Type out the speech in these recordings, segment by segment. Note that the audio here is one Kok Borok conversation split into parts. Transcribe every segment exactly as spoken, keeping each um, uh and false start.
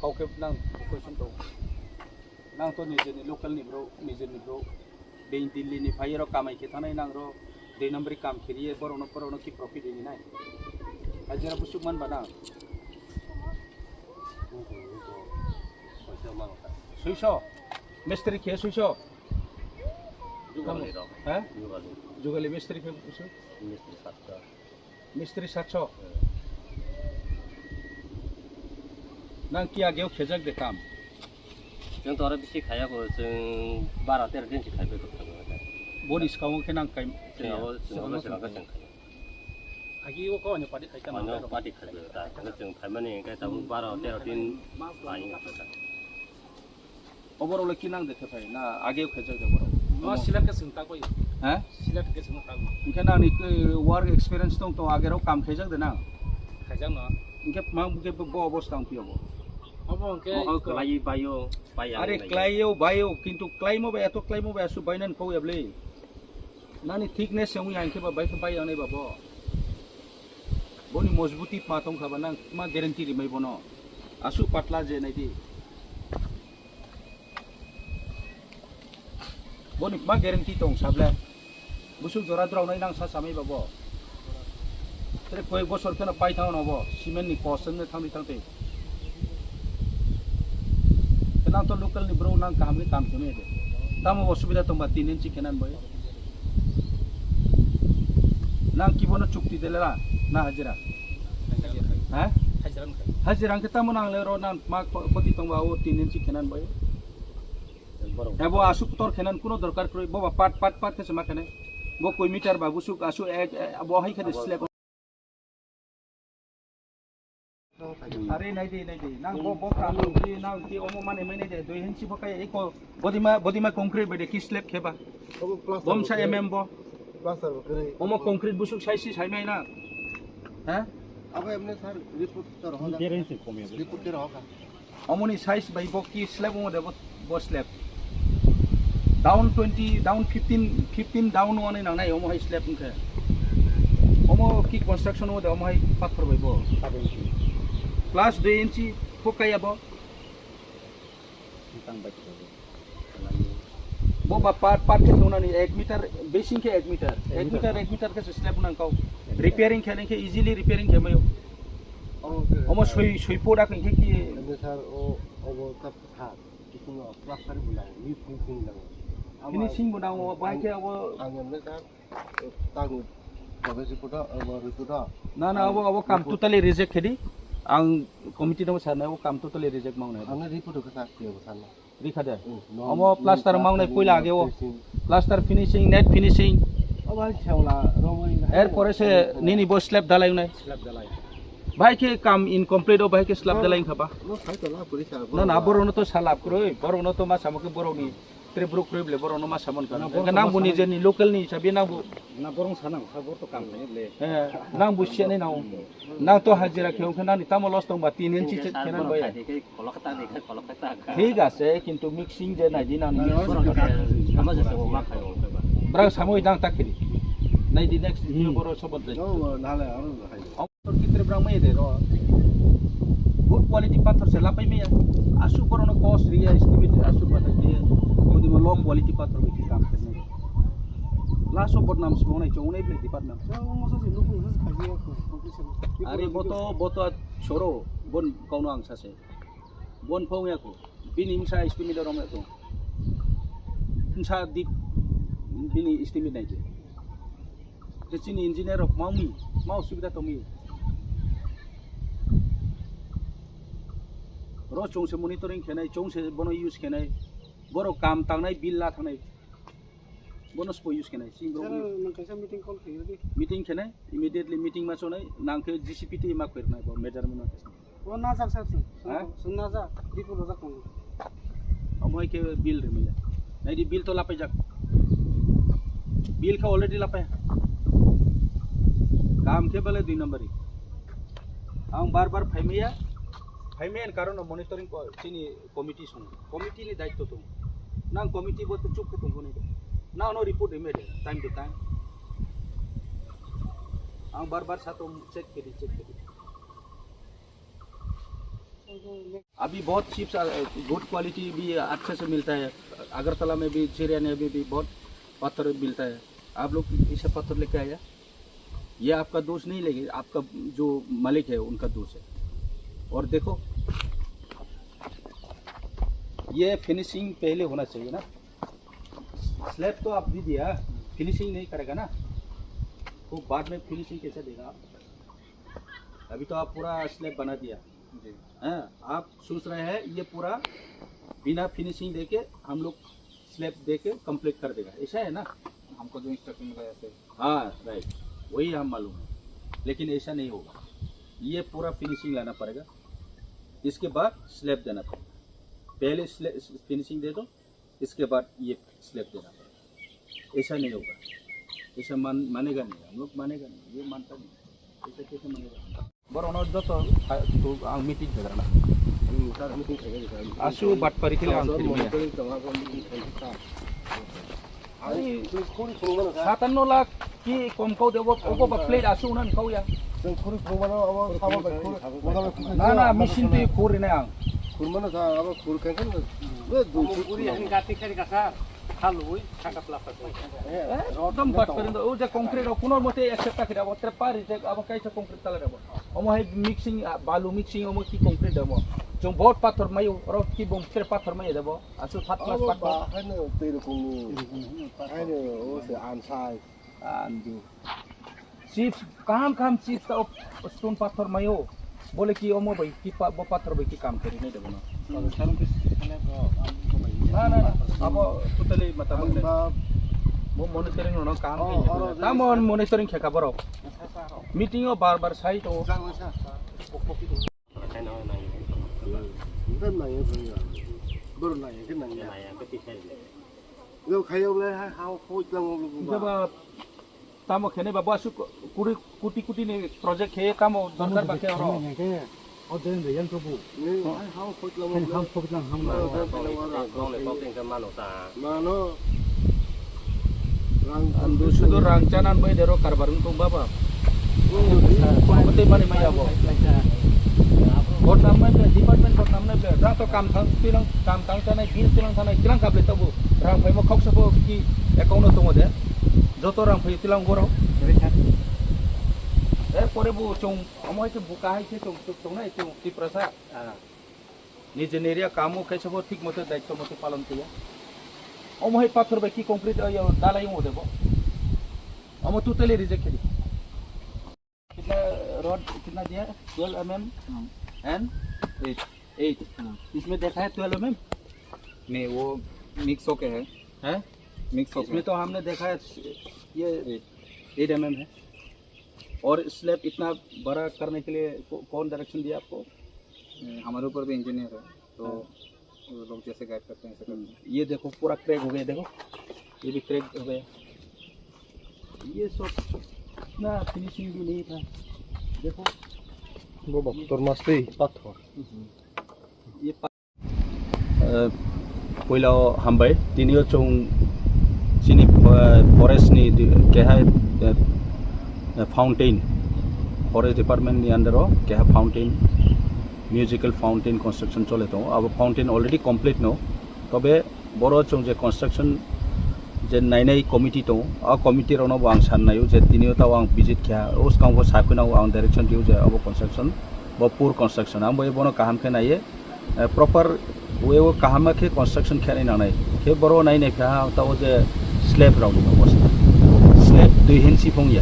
Kau khe nang question to. Nang to nijeni local ni bro, nijeni bro. Being Delhi ni phai ro kamai khe thanai nang ro. Dui number kam khiriye borok no, borok no ki profit ni nai. Hajira busuk man ba nang. Suiso. Mistri khe suiso. Jugali rok. Ha? Jugali. Jugali mistri khe suiso. Mistri satso. Mistri satso. Nang ki ageo khejak de kam? Chwng to aro bisi khaya ko, chwng bara tero din si khaibai ko. Boni skang khe nang kai. Chwng abo, chwng abo, chwng abo, chwng khaya. Agi o ko ani party khai ta. Ano party khai ta. Chwng khaimani khe tabuk bara tero din pai. Oborok le kinang de khe phai na age khejak de borok. No, omo. Silat ke sung tak bai. Ha? Silat ke sung tak. Hingke nang ni ke work experience tong tong age rok kam khejak de na. Khejak no. Hingke mang ke bo obosta tong pio bo. Obo hingke. Oho, klai bayo, bai. Are ang klai yo bayo, kintu klai mo ba eto klai mo ba asu bainan pau ya ble. Nani thickness yang yang ke ba bai ke bai anai ba bo. Boni mojbuti pa tong kha ba nang ma guarantee rimai bono. Asu patla je nai di. Boni ma guarantee tong sable. Busuk jora drao nai nang sa samai babo. Tere koi bosor kena pai thang no bo. Cement ni cost ne thang di thang te. Kenang to local ni bro nang kaham ni kam kene de. Tamo osubida tong ba tin inchi kenan boy. Nang kibono chukti de lela na hajira. Ha? Hajira ang ke tamo nang le ro nang ma ko-, koti tong ba o tin inchi kenan boy. Ebo asuk tor khenan kuno dorkar kroi, bo ba part, part, part khe sema khene. Bo koi meter ba busuk asu ek, e, bo hai khene slab. Are nai di, nai di. Nang bo, bo ka, nang di, nang di, omo mane, mane de, dui inchi bo kai, eko, bodima, bodima concrete bede ki slab kheba. Obo plaster Bom bo sa khe. M M bo. Plaster bo khe. Omo concrete busuk sai si sai mai na. Ha? Abo emne sir report to rohon. Report to rohon. Omoni size bai bo ki slab omo de bo, bo slab. Down twenty, down fifteen, fifteen down wngani nangnai omo hai slab wngkhe. Omo ki construction omo de omo hai pathor bai bo. Plus dui inchi pho kaya bo. Bo ba part, part khe tongnani ek meter, basing khe ek meter. Ek meter, ek meter khe slab nang kau. Repairing khe nang khe easily repairing khe mayo. Omo soi, soi poda khe ki. Sir, o, obo ta pha. Kisungo plaster bo nango, ni finishing nango. Abo Finishing bo nango, bai khe abo ang emne sir, tang, abo si puto, abo ri puto. Na, na, abo, abo kam totally reject khedi. Ang committee no sa na, abo kam totally reject mang na. Ang ri puto kasa, kya bo sana. Ri khade. Hmm, no, Amo no, plaster mang na plaster, puila no age o. Finishing. Plaster finishing, net finishing. Abo ang chawla, romoi na. Er pore se nini bo slab dalai unai. Slab dalai. Bai khe kam incomplete o bai khe slab dalai wngkha ba. No, sai to la puri sa. Na, na, borok no to salap kroi, borok no to ma samo khe borok ni. Tere borok kroi bole borok no ma samon kan. Na, borok Nang to boni ma je ni local ni hisabe nang bo. Na borok sanang, ha borok to kam khaini le. Eh, nang bo siya ni nang. Nang to hajira khe ongkha nang ni tamo loss tong ba tin inchi chet khe nang bai. Thik ase, kintu mixing je nai di nang ni mixing. Bra samoi dang tak kiri. Nai di next video boro sobot dai. Tor kitre brang mai de ro. Good quality pathor se lapai maya. Asu boro no cost riya estimate asu pathor de. Kodi mo low quality pathor bi kam kene. Laso bodnam sibonai chongnai ble department. Are boto, boto soro bon kauno ang sase. Bon phau ya ko. Bini msa estimate rom ya ko. Msa di bini estimate nai ke. Khe chini engineer rok ma wngmi, ma osubida tongmi. Ro chwng se monitoring khenai, chwng se bono use khenai. Borok kam tangnai, bill la thangnai. Bono spo use khenai. Sing borok Sir, nang kaisa meeting call khayo di. Meeting khenai, immediately meeting ma chonai, nang khe G C P twi ma khwrnai bo measurement ma khe. O najak sir, sir. Ha? Sir, najak, report rojak tongo. Omo hai khe bill rimaya. Nai di bill to lapai jak. Bill khe already lapai. Kam khe bale dui number. Ang bar bar phaimaya. Phaimaya ni karon monitoring ko chini committee song. Committee ni daitto tong. Nang committee bo to chuk khe tong kuni. Nang no report rimaya de time to time. Ang bar bar sato check kedi, check kedi. अभी बहुत chips, good quality भी अच्छे से मिलता है। अगरतला में भी, चिरियाने में भी बहुत पत्थर मिलता है। आप लोग इसे पत्थर लेके आया, ये आपका दोष नहीं, लेकिन आपका जो मालिक है उनका दोष है। और देखो, ये फिनिशिंग पहले होना चाहिए ना। स्लैब तो आप दे दिया, फिनिशिंग नहीं करेगा ना, तो बाद में फिनिशिंग कैसे देगा आप? अभी तो आप पूरा स्लैब बना दिया। जी। हाँ, आप सोच रहे हैं ये पूरा बिना फिनिशिंग देके हम लोग स्लैब देके कंप्लीट कर देगा, ऐसा है ना? हमको जो इंस्ट्रक्शन मिला है, सर। हाँ, राइट, वही हम मालूम है, लेकिन ऐसा नहीं होगा। ये पूरा फिनिशिंग लाना पड़ेगा, इसके बाद स्लैब देना पड़ेगा। पहले स्लैब फिनिशिंग दे दो, इसके बाद ये स्लैब देना पड़ेगा। ऐसा नहीं होगा, ऐसा मान मानेगा नहीं, हम लोग मानेगा नहीं, ये मानता नहीं। Borokno joto ang meeting khairana. Asu batpari khe ang khirmaya. Satanno lakh ki kom kau debo, obo ba plate asu unan kau ya. Na, na, machine twi khuri na ang. Ekdom bat kori o je concrete rok kuno mote accept ta kira bo tre pari je abo kaisa concrete tala rabo. Omo hai mixing, ah, balu mixing omo ki concrete rabo. Jong bot pathor mayo oro ki bom tre pathor mayo debo. Asu first class pathor. Haino tei rokong ni. Haino o se ansai. Andu. Chips, kaham kaham chips ta o stone pathor mayo. Bole ki omo bai ki pa, bo pathor bai ki kam kari nai debo no. Na, na, na. Abo totally mata bang de. Mo monitoring no kaham kari. Tamo monitoring khe ka borok. Meeting o bar bar sai to. Borok nai khe nang ya. Yo khayo le ha ha khoi tlang. Jaba tamo khene ba basu kuri kuti kuti ni project khe tamo dorkar ba khe oro. O den de yang to bu. Ni ha ha khoi tlang. Ham khoi tlang ham. Mano. Ang sudo rang chanan bai dero karbar wng tong baba. Kote mani mai abo. Botnam nai ble, department botnam nai ble. Rang to kam thang tilang, kam tang chanai, bill tilang thanai, tilang kable tabu. Rang phaimo khoksa bo ki account no tongo de. Joto rang phai tilang borok. Er pore bo chong, omo hai khe buka hai khe chong, chong, chong nai chong, Tiprasa. Nije neria kamo khe sabo thik mote daitto mote palon kaiya. Omo hai pathor bai ki concrete, yo, dalai wng debo. Omo totally reject khe di. कितना rod कितना दिया? Twelve mm and eight. Eight. हाँ। इसमें देखा है twelve MM? नहीं, वो मिक्स होके है। हैं? मिक्स होके इसमें है। तो हमने देखा है ये एट। एट एमएम है। और स्लैब इतना बड़ा करने के लिए कौ-, कौन डायरेक्शन दिया आपको? हमारे ऊपर भी इंजीनियर है, तो हाँ। वो लोग जैसे गाइड करते हैं, ऐसे करते हैं। ये देखो, पूरा क्रैक हो गया, देखो, ये भी क्रैक हो गया। ये सब इतना फिनिशिंग भी नहीं था, देखो। वो बख्तर मस्ती पत्थर। ये प- Eh, puila o hambai, tini o chwng chini, eh, forest ni di-, keha, eh, eh, fountain, forest department ni under o keha fountain, musical fountain construction chole tongo. Abo fountain already complete no, tobe boro chwng je construction je nainai committee tongo, a committee rokno bo ang san naio je tini o tao ang visit kha, o swkang bo sa phano ang direction rio je abo construction bo poor construction, ang bo bono kaham khe naiye. Eh, proper way o kaham khe construction khe nai nangnai. Khe boro nai nai kha ta o je slab rok ni obosta. Slab dui inch phung ya.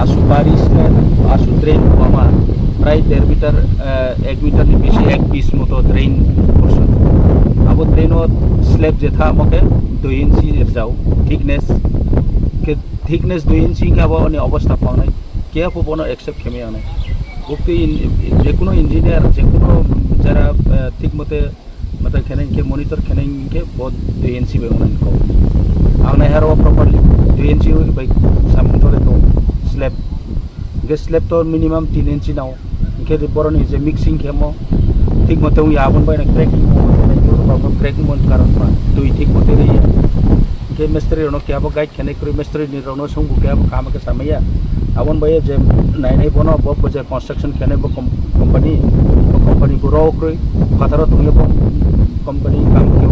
Asu bari slab, asu drain wama. Prai der meter, eh, ek meter ni bisi ek piece moto drain kursu. Abo drain o slab je tha mo khe dui inch rjao thickness. Khe thickness dui inch khe abo ni obosta phang nai. Khe abo bono accept khe maya nai. Bukti in-, jekuno engineer, jekuno jara, eh, thik mote, mata khenai khe monitor khenai khe bo dui inch bai wngnai kok. Ang nai haro properly dui inch bai samung tole to slab. Khe slab to minimum tin inch nao. Khe boroni je mixing khe mo thik mote wngya aboni bai cracking mo, cracking mo karon ba twi thik mote riya. Khe mistri rokno khe abo guide khenai kwrwi mistri ni rokno songbo khe abo kaham khe samaya. Aboni bai je nainai bono bo je construction khenai bo com-, company bo company guro kwrwi, phataro tongya bo company kam khe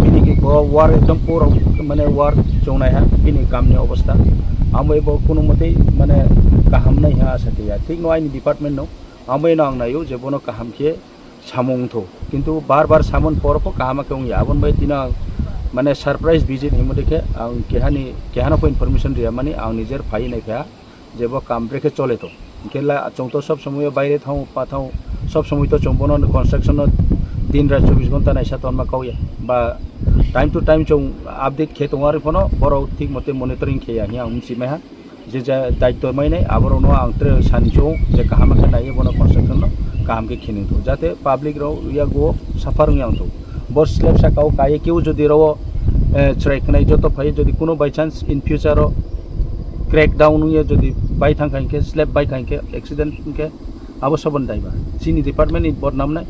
bini ki bo work ekdom poor mane work chongnai ha bini kamni obostha. Ambai bo kuno motei mane kaham nai ha asa khe ya. Thik no aini department no ambai no ang naio je bono kaham khe samung tho. Kintu bar bar samon por pho kaham khe wngya. Abon bai tino ang mane surprise visit himode khe ang kehani, kehano pho information riya mani ang nijer phai nai kha. Jebo kam brekhe chole to. Hingkhe la, chwng to sob somoyo baire thang, pa thang, sob somoi to chwng bono construction no din rat chobbish ghonta naisa tonma kauya. Ba time to time chwng update khe tongo, ari phano borok thik mote monitoring khe ya hwnwi ang mchi maiha. Je ja daityo mai nai, aborok no ang tere sani chwng je kaham khe naiye bono construction no kaham khe khini to. Jate public rok yago suffer wngya to. Bo slab saka o kaiye keu jodi rw, eh, chwrai khnai joto phai jodi kuno by chance in future o crack down wngya jodi bai thang kha hinkhe, slab bai kha hinkhe, accident hinkhe abo sobon daiba. Chini department ni bodnam nai.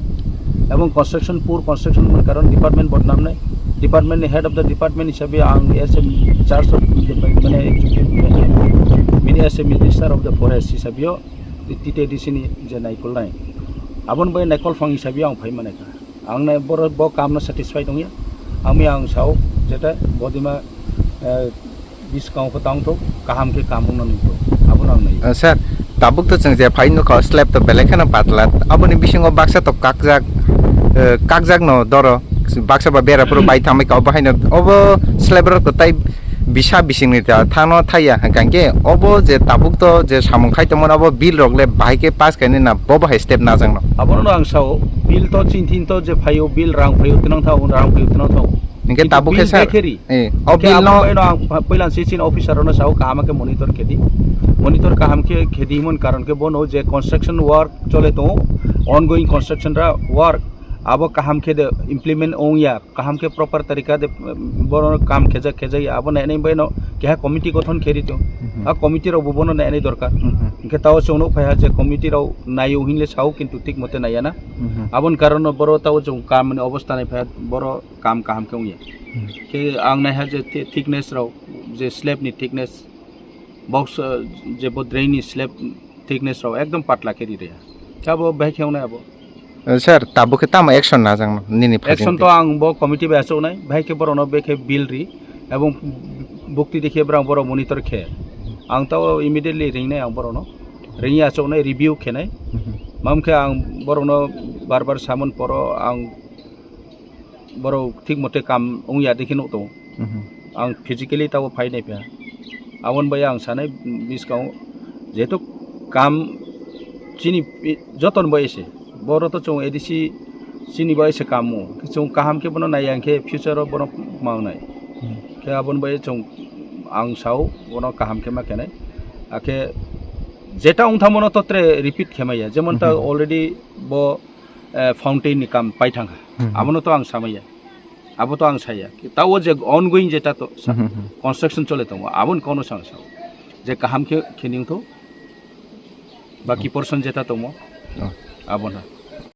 Ebong construction, poor construction ni karon department bodnam nai. Department ni head of the department hisabe ang as a charge of the, mane, executive, mini as a minister of the forest hisabe o T T D C ni je naikol nai. Abon bai naikol phang hisabe ang phai manai kha. Ang nai boro bo kam no satisfied wngya. Ami ang sao jeta bodima, eh, biskang pho tang to kaham khe kam wngna nung to. Abo nang nai. Eh, sir, tabuk to chwng je phai nukha slab to belai kheno patla. Aboni bisingo baksa to kakjak, eh, kakjak no doro. Baksa ba bera puro bai thamai ka obo haino obo slab rok to tai bisa bisingni ta thano thaya hwnkha khe obo je tabuk to je samung khai tongmani obo bill rok le bahai khe pass khainai na bo bahai step najak no. Abono no ang sao, bill to chini thini to je phaio, bill rang phaio, tinang thao, rang phaio, tinang thao. Hinkhe kintu tabuk khe bill sir, bag khe ri. Eh, o hinkhe bill abo no bai no ang pa-, puila se chini officer rok no sao kaham khe monitor khe di. Monitor kaham khe khe di mon karon khe bono je construction work chole tongo, ongoing construction ra work abo kaham khe de implement ongya. Kaham khe proper tarika de, um, bono kam khejak khejak ya, abo nainai bai no keha committee gothon khe rito. Mhm. A committee rok bo bono nainai dorkar. Mhm. Hinkhe tao chwng nuk phaiha je committee rok naio hinle sao kintu thik mote naiya na. Mhm. Aboni karon no boro tao chwng kam ni obostha nai phaiha boro kam kaham khe wngya. Mhm. Khe ang naiha je thi-, thickness rok je slab ni thickness box, uh, je bo drain ni slab thickness rok ekdom patla khe ri rya. Khe abo bahai khe wngnai abo. Eh, sir, tabuk khe tamo action najak no nini action phajin to ang bo committee bai achuk nai, bahai khe borok no bekhe bill ri, ebong bukti dekhe borok, borok monitor khe. Ang to immediately ring nai ang borok no, ringya achuk nai, review khe nai. Mhm. Mam khe ang borok no bar bar samon poro ang borok thik mote kam wngya dekhe nuk tongo. Mhm. Ang physically tabo phai nai pha. Aboni bai ang sanai bwskango jehetu kam chini pi-, joton bai se. Boro to chwng A D C chini bai se kam o. Chwng kaham khe bono nai yang khe future o bono mangnai. Mhm. Khe aboni bai chwng ang sao bono kaham khe ma khenai. Akhe jeta wngthangmano to tre repeat khe maya. Jemon ta Mhm. already bo eh, fountain ni kam pai thangkha. Mhm. Abono to ang samaya. Abo to ang saya. Tao je ongoing jeta to sa-, Mhm, mhm. construction chole tongo. Aboni kono sang sao. Je kaham khe, khe ning to. Baki Oh. portion jeta tongo. Oh. Abono.